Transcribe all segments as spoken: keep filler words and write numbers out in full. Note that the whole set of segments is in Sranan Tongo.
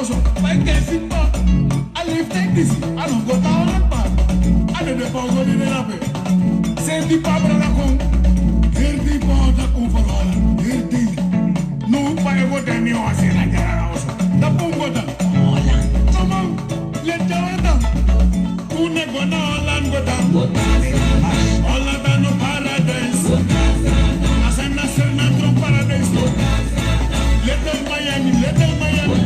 Pai kesi pa a leeftijd disi, a no go tan Holland pa. A dede pa o go dede dape. Senti pa brada kon. Heri dei pa o tan kon for Holland. Heri dei. No pai go tan ni o a sera dya na oso. Dape un go tan. Holland. Come on. Let dya we tan. Un no e go na Holland go tan. Holland a no paradijs. A sani na Sranan tron paradijs. Little Miami, Little Miami.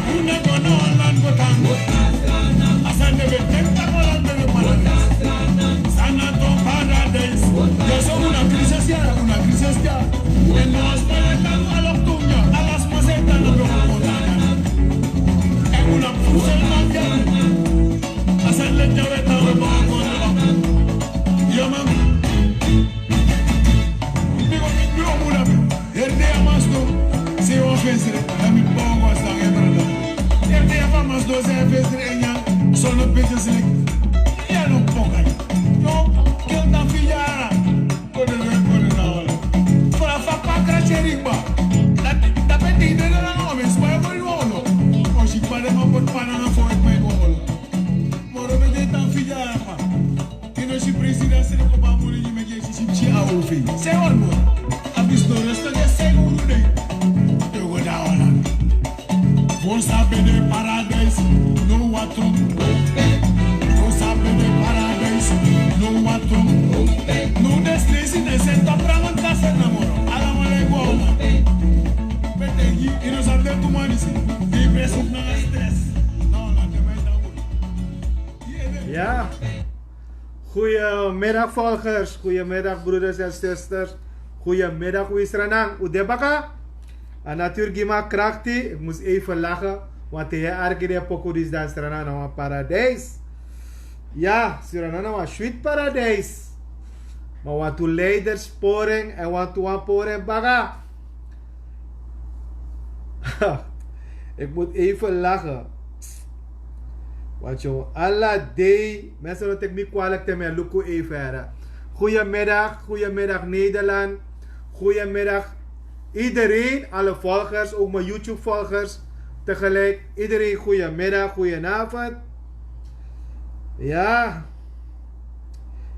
Un no e go na Holland go tan. A sani de ben taki Holland ben de paradijs. Sranan tron paradijs. Yu sabi un na crisis ya, un na crisis ya. Èn no a sma e tan, ala sma e tan, no ben o kon tan. Èn un na fu sel man ya. A sani leki a we tan we baka kon. Ya man. Mi go miti mi omu dape. Heri dei a man sidon sei wan fensre, dan mi baka kon a sani e brada. Heri dei a man sidon sei a fensre e nyan, so no pese seleki. Ya no pokai. No, kel tan fu yara. Kone no e kone na olo. Fara fa pa krasi e rimba. Dati, dati pe dei dede na no, mi sma e go ini wan olo. O si pa den man poti pa nanga fo e kma ini wan olo. Moro mi de tan fu yara pa. Yu no si president seni kon baka moni gi mi, gi e si si a ofi. Sei wan moro. A bisno resto de sei unu dei. Yu go na Holland. Fu sabi de paradijs, no wan tron. Fu sabi de paradijs, no wan tron. No destinasi de senta praman kasa na moro. Alamala e go. Pe taigi, yu no sabi den tu man disi. Dei ben suku nanga stress. No, na den man e tan. Ya. Goedemiddag volgers, goedemiddag broeders en zusters. Goedemiddag wi Sranan. Un de baka? A natuur gi mi a krakti. Ik moest even lachen, want te yu e arki den poku disi, dan Sranan na wan paradijs. Ya, Sranan na wan switi paradijs. Ma wantu leiders sporing en wantu wan pori en baka. Ik moet even lachen. Want yo, ala dei, mensen, no teki mi kwalijk te mi e luku even, hè. Goedemiddag, goedemiddag Nederland. Goedemiddag iedereen, alle volgers, ook mijn YouTube-volgers tegelijk. Iedereen, goedemiddag, goedenavond. Ja,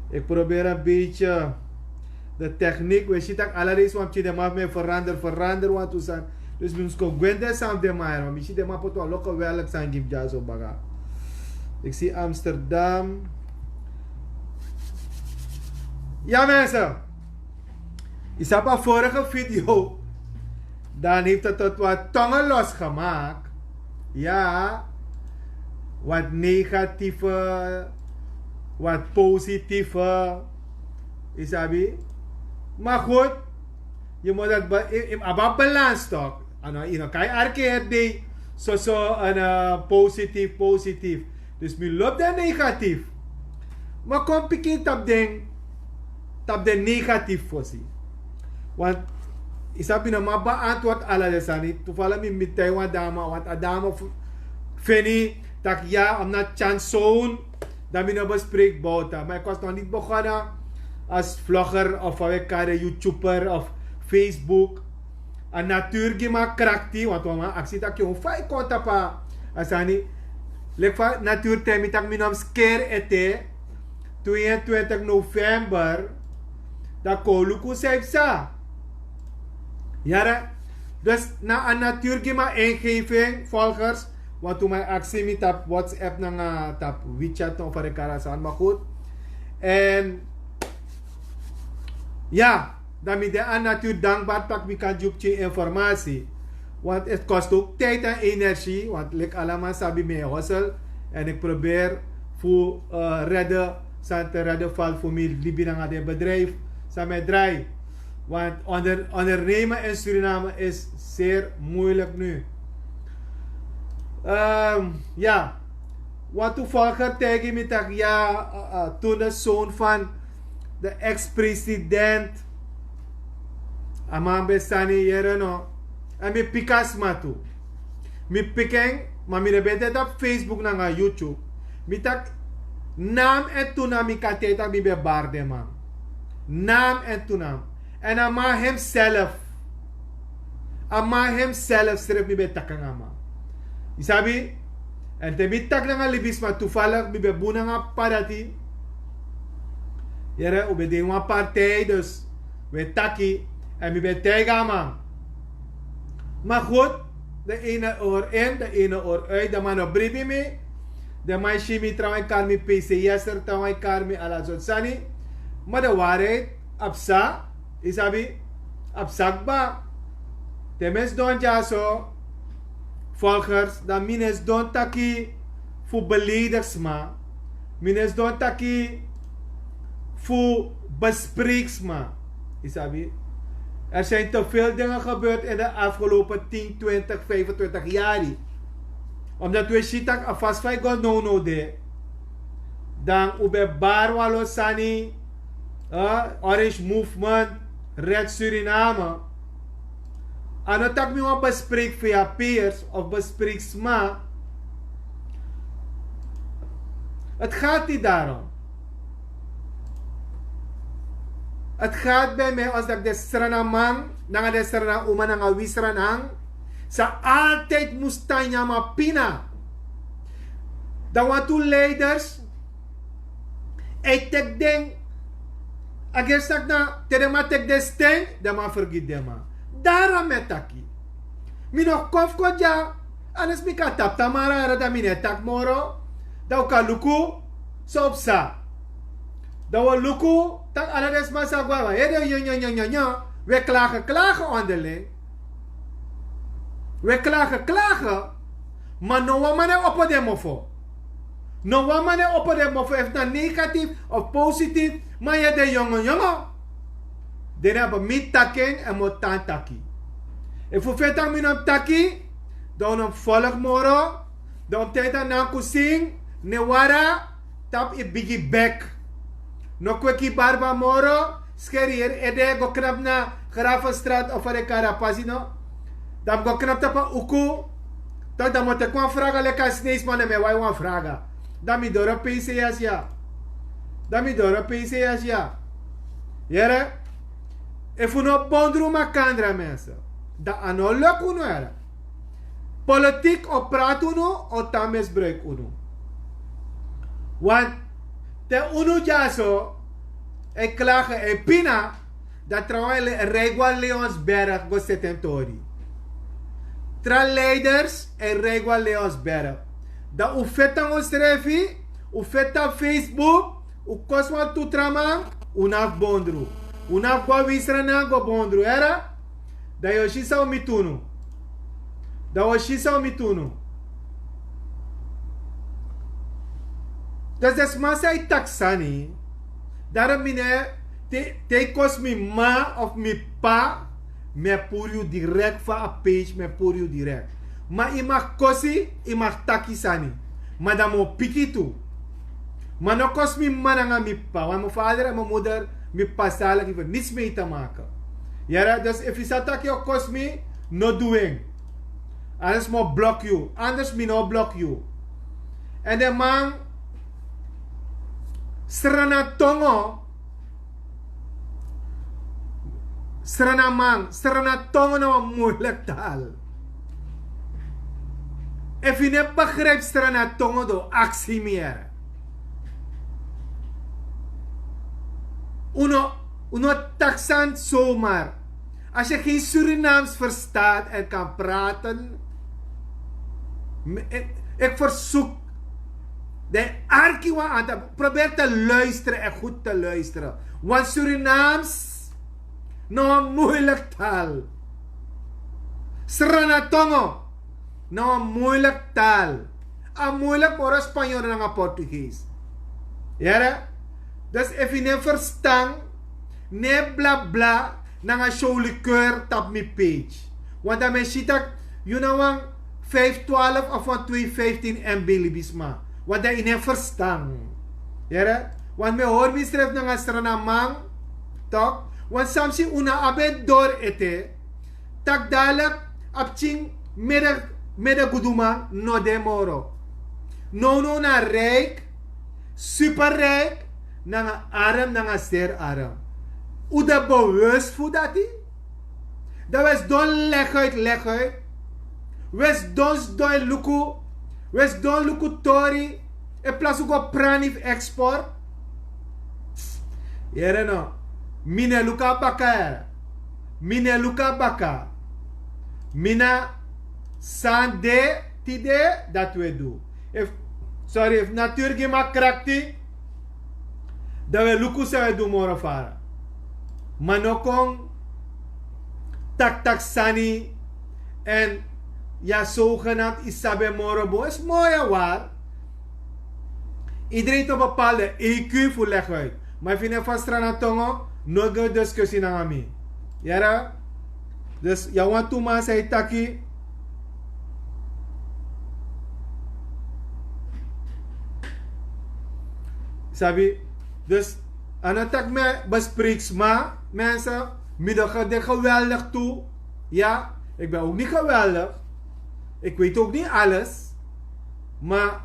ik probeer een beetje de techniek. We zien dat allerlei, want je de man mee verander, verander, want we zijn. Dus we moeten gewoon de same de man, want we zien de man poti wan loko werk zijn, give jazz op baga. Ik zie Amsterdam. Ja, mensen. Yu sabi a vorige video, dan heeft het tot wat tongen losgemaakt. Ja, wat negatieve, wat positieve. Yu sabi. Maar goed, je moet dat be- in, in, a abi balans toch. En dan yu no kan arki heri dei. So, so, en, eh, positief, positief. Dus mi lobi den negatief. Ma kon pikin tapu den, tapu den negatief fosi. Want yu sabi, no man beantwoord ala den sani. Toevallig mi miti wan dame, want a dame fu- feni taki ya, I'm not Chanson. Dan mi no bespreek buiten. Maar ik was nog niet begonnen als vlogger of fa wi e kari en, YouTuber of Facebook. A natuur gi mi a krakti, want wan man aksi taki, fa yu kon tapu a sani. Leki fa natuur taigi mi taki mi no mus keri ete. Tweeëntwintig november, dan kon luku san yu psa. Yere. Dus na a natuur gi mi a ingeving, volgers. Want un man aksi mi tapu WhatsApp nanga tapu WeChat, no, fa den e kari a sani, maar goed. En ja, dan mi de a natuur dankbaar taki mi kan gi un pikin informatie. Want het kost ook tijd en energie, want leki ala man sabi mi e hustle. En ik probeer fu, eh, redden, san te redden valt voor mi libi nanga den bedrijf san mi e drai. Want onder- ondernemen in Suriname is zeer moeilijk nu. Ehm, ja. Wantu volger taigi mi taki ya, eh, eh, toen de zoon van de ex-president, a man ben sani, yere no. En mi piki a sma tu. Mi piki en, ma mi no ben de tapu Facebook nanga YouTube. Mi taki, naam en toenaam mi kan taigi taki mi ben bari den man. Naam en toenaam. En a man hemzelf. A man hemzelf srefi mi ben taki nanga a man. Yu sabi? Èn te mi taki nanga libisma, toevallig mi ben bun nanga a p'pa dati. Yere, un ben de ini wan partij, dus un e taki. Èn mi ben taigi a man. Maar goed, de ene oor in, de ene oor uit. De man no bribi mi. De man e si mi, trawan e kari mi P C Yester, trawan e kari mi ala sortu sani. Maar de waarheid, a psa, yu sabi, a psa kba. Te mi e sidon dyaso, volgers, dan mi no e sidon taki fu beledik sma. Mi no e sidon taki fu bespreek sma. Yu sabi? Er zijn te veel dingen gebeurd in de afgelopen tien, twintig, vijfentwintig yari. Omdat we si taki a fasi fa yu go nownow de, dan un ben bari wan lo sani, eh, Orange Movement, Red Suriname. A no taki mi wani bespreek V H P'ers of bespreek sma. Het gaat niet daarom. Het gaat bij mij als dat ik de Sranamang, nanga de Sranamang, nanga wi Sranamang, sa altijd mus tan nyan pina. Dan want u leiders, e teki den, a gersi taki na te den man teki den sten, den man fergiti den man. Daarom mi e taki. Mi no kon fu kon dya, anders mi kan tapu tamara, dan mi no e taki moro. Dan un kan luku san o psa. Dan un o luku taki ala den sma sa go na wan ede, nyo, nyo, nyo, nyo, nyo. Un e klage, klage onderling. Un e klage, klage. Ma no wan man e opo den mofo. No wan man e opo den mofo, efu na negatief of positief. Ma yu e de yongo yongo. Den abi mi taki en, èn mi o tan taki. Efu un feni taki mi no mus taki, dan un no mus folg moro. Dan un mus taigi taki nankusin, no e wara, tapu yu bigi bek. No kweki yu barba moro, skeri yu ede, go knapu na Grafenstraat of fa den e kari a pasi no. Dan mi go knapu tapu a uku. Dan mi o teki wan fraga leki a Sneisman, dan mi e wai wan fraga. Dan mi doro P C S ya. Dan mi doro P C S ya. Yere, efu un no bondru makandra mensen, dan a no luku unu, yere. Politiek o prati unu, o tan misbruik unu. Want te unu dyaso e klage, e pina, dan trawan e rij go na Leonsberg go seti en tori. Tra leiders e rij go na Leonsberg. Dan un feti nanga unsrefi, un feti na Facebook, un kosi wan tu tra man, un no abi bondru. Un no abi go na wi Sranan go bondru, yere? Dan yu o si san un miti unu. Dan un o si san un miti unu. Dus den sma san e taki sani, daarom mi no e, te, te yu kosi mi m'ma of mi p'pa, mi e puru yu direct fu a page, mi e puru yu direct. Ma yu mag kosi, yu mag taki sani. Ma dan mi o piki tu. Ma no kosi mi m'ma nanga mi p'pa. Want mijn vader en mijn moeder, mi p'pa zal ik liever niets mee te maken. Yere, dus efu yu sa taki yu o kosi mi, no du en. Anders mi o blok yu. Anders mi no blok yu. Èn den man, Sranatongo, Sranaman, Sranatongo na wan moeilijk taal. Efu yu no e begrijp Sranatongo, dan aksi mi yere. Un no, un no taki sani zomaar. Als je geen Surinaams verstaat en kan praten, m- ik, ik verzoek de arki wan aan te, probeer te luisteren en goed te luisteren. Want Surinaams na wan moeilijk taal. Sranatongo na wan moeilijk taal. A moeilijk moro Spanyol nanga Portugees. Yere? Dus efu yu no e ferstan, no e blabla nanga show likeur tapu mi page. Want dan mi e si tak' yu na wan vijf twaalf of wan twee vijftien M B libisma. Want dan yu no e ferstan. Yere? Want mi e hori misrefi nanga Sranaman, tok? Want san mi si un no abi en dori ete, tak' dadilik a pikin mede, mede guduman no de moro. Nownow na rijk, superrijk, nanga arm, nanga zeer arm. Un de bewust fu dati? Dan un e sidon leguit, leguit. We sidon sidon e luku, we sidon luku tori, e plasi go prani fu export. Yere no, mi no e luku a baka yere. Mi no e luku a baka. Mi na san de tide, dati we du. Efu, sorry, efu naturu gi mi a krakti, dan we luku san we du moro fara. Ma no kon taktak sani. En ya sogenamd isabe moro bo is moya war. Iedereen to bepaalde eq fu leguit. Ma efu ine fastra na tongo, no go discussie nanga mi. Yara. Dus ya wan tu man sai taki. Sabi. Dus a no taki mi e bespreek sma, mensen. Mi de ge- de geweldig tu. Ya, ik ben ook niet geweldig. Ik weet ook niet alles. Maar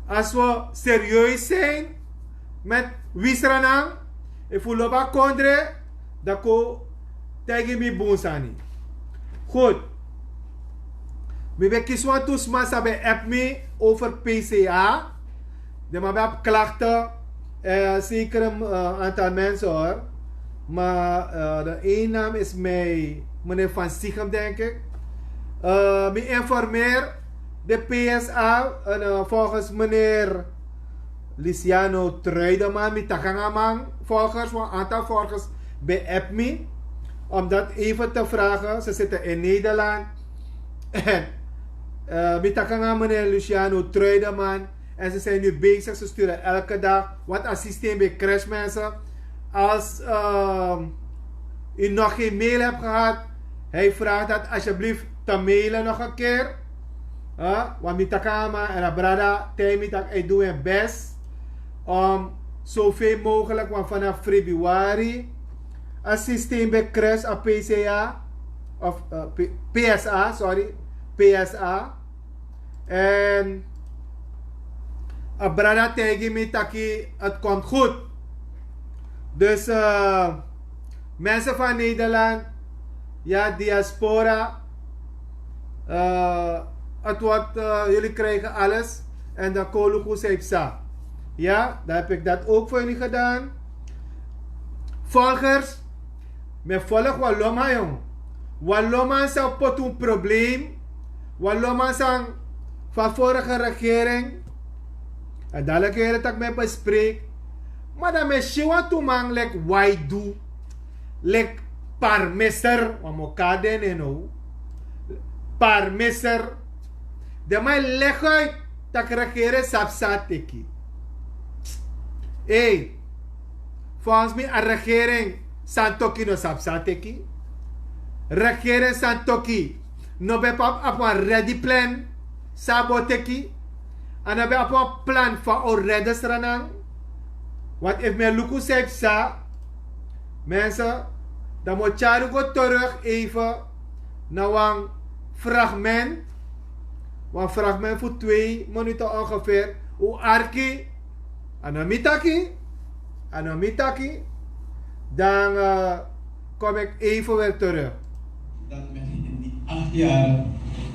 als we serieus zijn met wisranang, efu loba kondre, dan kon taigi mi bun sani. Goed. Mi ben kisi wan tu sma san ben app mi over P C A. Den man ben abi klachten. Eh, zeker een eh, aantal mensen hoor. Maar eh, de één naam is mij meneer Van Ziegem, denk ik. Eh, mi informeer de P S A en eh, volgens meneer Luciano Truideman, mi taki nanga man, volgers, wan aantal volgers ben app mi om dat even te vragen. Ze zitten in Nederland. En eh, mi taki nanga meneer Luciano Truideman. En ze zijn nu bezig, ze sturen elke dag. Want het systeem bij crash, mensen. Als ehm, u nog geen mail hebt gehad, hij vraagt dat alsjeblieft te mailen nog een keer. Huh? Want mi taki nanga man en a brada, tij mi taki, hij doet zijn best om zoveel mogelijk, want vanaf februari, het systeem bij crash op P C A, of eh, P- P S A, sorry, P S A. En a brada taigi mi taki, het komt goed. Dus eh, mensen van Nederland, ja, diaspora, eh, het wordt, eh, jullie krijgen alles. En dan kolugu sai psa. Ja, dan heb ik dat ook voor jullie gedaan. Volgers, mi e folg wan lonman, yong. Wan lonman san poti un probleem. Wan lonman san fu a vorige regering. En dadelijk yere tak' mi e bespreek. Ma dan mi e si wan tu man leki Waidu, leki Parmeser, wan mi o kari den nen now. Parmeser. Den man e legi uit tak' regering sabi san a teki. Ei, volgens mi a regering Santokhi no sabi san a teki. Regering Santokhi no ben abi wan ready plan san a bo teki. A no ben abi wan plan fa a o redde Sranan. Want efu mi e luku san e psa, mensen, dan mi o tyari un go terug even na wan fragment. Wan fragment fu twee minuten ongeveer. Un arki, a no mi taki, a no mi taki. Dan eh, kom ik even weer terug. Dat men in die acht jaar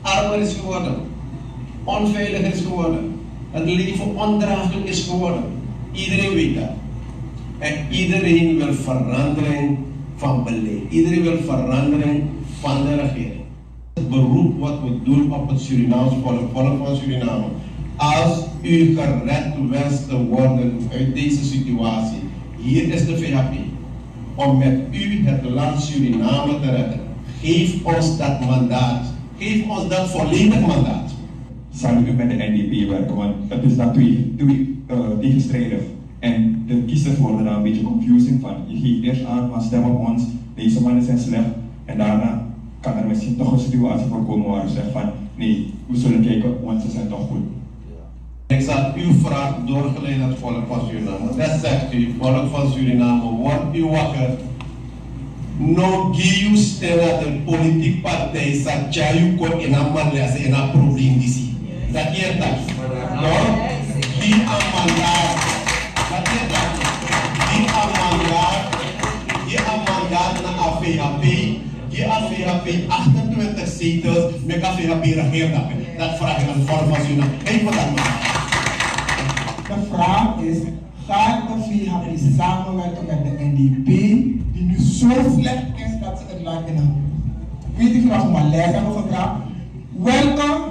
armer is geworden, onveiliger is geworden, het leven ondraaglijk is geworden. Iedereen weet dat. En iedereen wil verandering van beleid. Iedereen wil verandering van de regering. Het beroep wat we doen op het Surinaams volk, volk van Suriname. Als u gered wenst te worden uit deze situatie, hier is de V H P. Om met u het land Suriname te redden. Geef ons dat mandaat. Geef ons dat volledig mandaat. Salut, u met de N D P werken, want het is dat twee, twee uh, tegenstrijdig. En de kiezers worden daar een beetje confusing van. Je geeft eerst aan van stem op ons, deze mannen zijn slecht. En daarna kan er misschien toch een situatie voorkomen waar u zegt van nee, we zullen kijken, want ze zijn toch goed. Ik zal uw vraag doorgeleid aan het volk van Suriname. Dat zegt u, volk van Suriname, wordt u wakker. No gi yu sten na den politiki partij sa tyari yu kon ini a malesi, ini a problema disi. Dati yu e taki. No gi a mandat. Dati yu e taki. Gi a mandat. Gi a mandat na a V H P. Hier aan V H P achtentwintig zetels, met aan V H P regeert dat. Dat vraag ik aan de volgende van Suriname. Even dat maar. De vraag is, gaat de V H P samenwerken met de N D P, die nu zo slecht is dat ze het land in een, weet ik niet of malaise hebben gebracht? Welke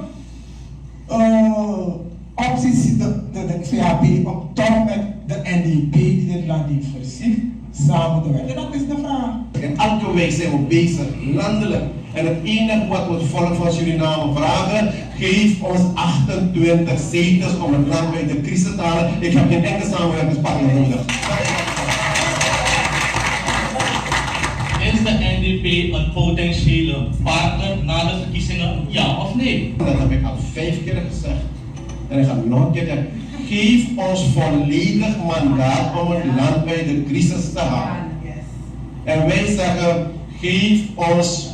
eh, opties de, de, de V H P om toch met de N D P die dit land heeft verziekt samen te werken? Dat is de vraag. In elke wijk zijn we bezig, landelijk. En het enige wat we het volk van Suriname vragen, geef ons achtentwintig zetels om het land uit de crisis te halen. Ik heb geen enkel samenwerkingspartner nodig. Is de N D P een potentiële partner na de verkiezingen, ja of nee? Dat heb ik al vijf keer gezegd. En ik ga het nog een keer zeggen. Geef ons volledig mandaat om het land uit de crisis te halen. En wij zeggen, geef ons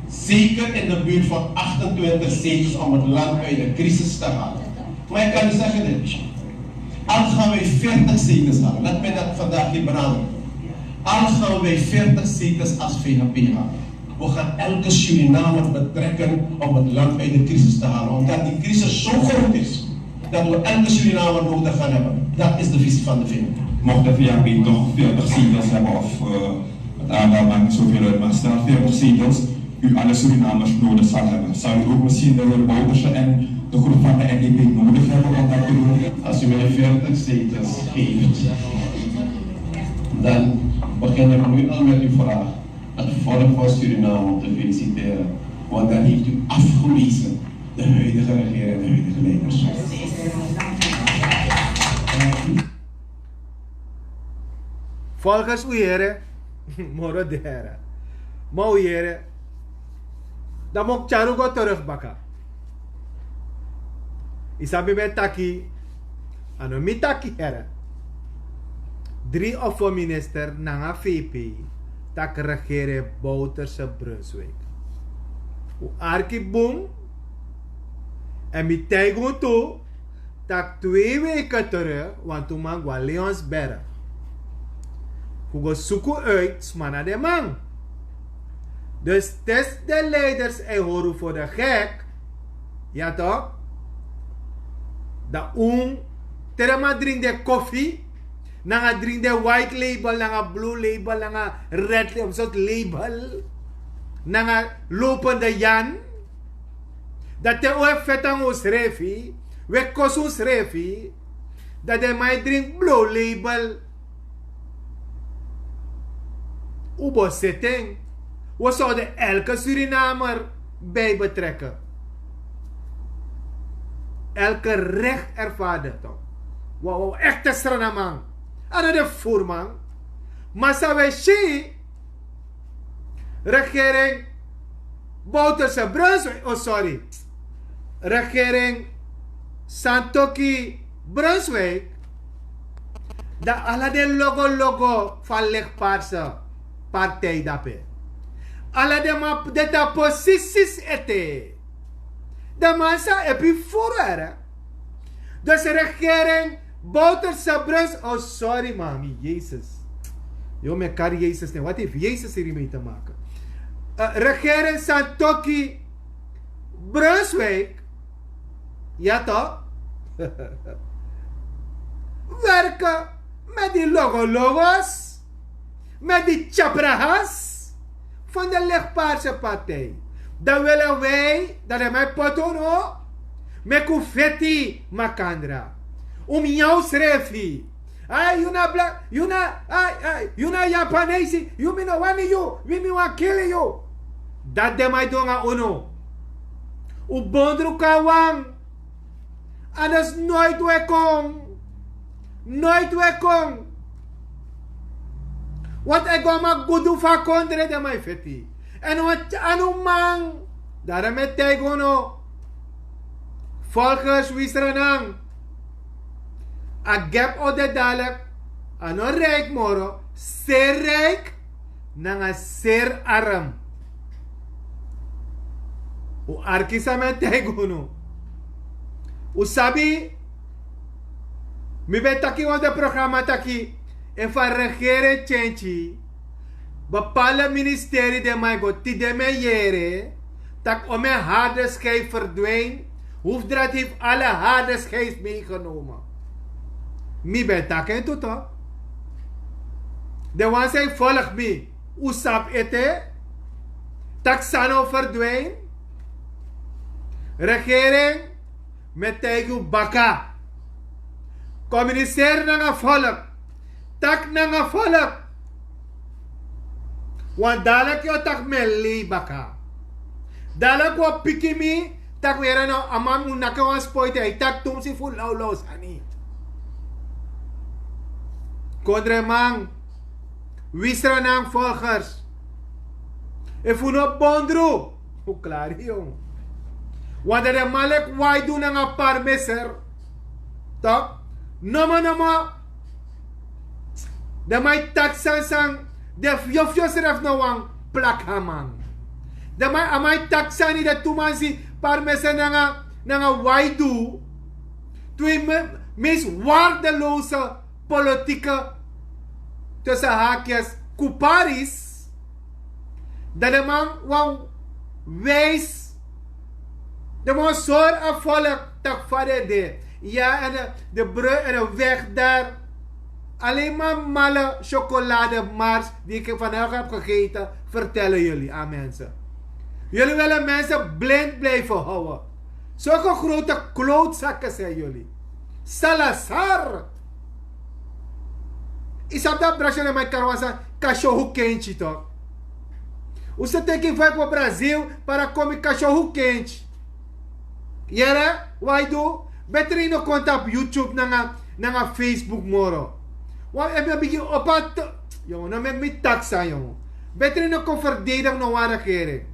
zeker in de buurt van achtentwintig zetels om het land uit de crisis te halen. Maar ik kan u zeggen dit. Al gaan wij veertig zetels halen, laat mij dat vandaag niet benadrukken. Al gaan wij veertig zetels als V H P halen. We gaan elke Surinamer betrekken om het land uit de crisis te halen. Omdat die crisis zo groot is dat we elke Surinamer nodig gaan hebben. Dat is de visie van de V H P. Mocht de V H P toch veertig zetels hebben of eh, het aantal maakt niet zoveel uit, maar stel veertig zetels, u alle Surinamers nodig zal hebben. Zou u ook misschien de heer Bouterse en de groep van de N D P nodig hebben om dat te doen? Als u mij veertig zetels geeft, dan begin ik nu al met uw vraag het volk van Suriname te feliciteren. Want dan heeft u afgewezen de huidige regering en de huidige leiders. Volgens u, here, moro dera. Ma u, here, dan mi o tyari un go terug baka. Yu sabi mi e taki, a no mi taki, here. Dri of fo minister nanga V P, tak regering Bouterse Brunswijk. Un arki bun, èn mi taigi un tu, tak twee weken terug wantu man go na Leonsberg fu go suku uit sma na den man. Dus te den leiders e hori un voor de gek, ya toch, dan un, te den man dringi den kofi, nanga dringi den white label, nanga blue label, nanga red label, sortu label, nanga lopende yan, dan te un e feti nanga unsrefi, un e kosi unsrefi, dan den man e dringi blue label. Un bo seti en. We zouden elke Surinamer bij betrekken. Elke recht ervaren toch. We, we, echte Sranaman. A no de voerman. Ma san we si, regering Bouterse Brunswijk, oh sorry, regering Santokhi Brunswijk, dan ala den logo logo van lichtpaarse partij dape. Ala den man de tapu precies ete. Den man sa epi furu here. Dus regering Bouterse Brunswijk, oh sorry mami, Jezus. Yo, mi e kari Jezus nen. Wat heeft Jezus hiermee te maken? Eh, regering Santokhi Brunswijk, ya toch, werken met die logo logo's, met die chaprahas van de lichtpaarse partij. Dan willen wij dat hij mij poto no, meki un feti makandra. Un nyan unsrefi. Ai, yu na bla, yu na, ai, ai, yu na Japanesi, yu mi no wani yu, wi mi wani kili yu. Dati den man e du nanga unu. Un bondru kon na wan. Anders nooit un e kon. Nooit un e kon. Want e go a man gudu fu a kondre, den man e feti. Èn wan tyari unu man. Daarom e taigi unu. Volgens wi Sranan, a gap o de dadelijk, a no rijk moro, seri rijk nanga seri arm. Un arki san mi e taigi unu. Un sabi, mi ben taki wan fu den programma taki, efu a regering e kenki, Bepaalde ministeri den man e go tide men yere, tak' o men harde schijf verdwijn. Hoefdraad heeft alle harde schijf meegenomen. Mi ben taki en tu tok'. Den wan san e folg mi, un sabi ete, tak' sani o verdwijn. Regering, mi e taigi un baka. Komuniseri nanga folk. Taki nanga folk. Wan dalek yu o taki mi e lei baka. Dalek wan piki mi, taki mi yere na a man mus naki wan spoiti, a e taki tumsi fu lawlaw sani. Kondreman, wisra nanga folgers. Efu no bondru, fu klari yu. Wan dati den man leki wai du nanga parmeser. Tok'? Nomo nomo. Den man e taki sani san den fyofyo srefi no wani plaki a man. Den man a man e taki sani den tu man si parmeser nanga nanga wai du. Tu e me- meest waardeloze politieke, tussen haakjes, kuparis. Dan de man wan wijs, de man zor a volk tak' fa den de. Ja, en de, de brug en de weg daar. Alleen maar malle chocolademars die ik vandaag heb gegeten, vertellen jullie aan mensen. Jullie willen mensen blind blijven houden. Zulke grote klootzakken zijn jullie. Salazar. Isabda brasha na mai karwasa kashohu kenchi tok. Usa teki fai po Brazil para komi kashohu kenchi. Yere, wai du? Betri no konta op YouTube nanga nanga Facebook moro. Wan ebi bigi opat. Yo, no me mi taksa yo. Betri no kon verdedig no wan regering.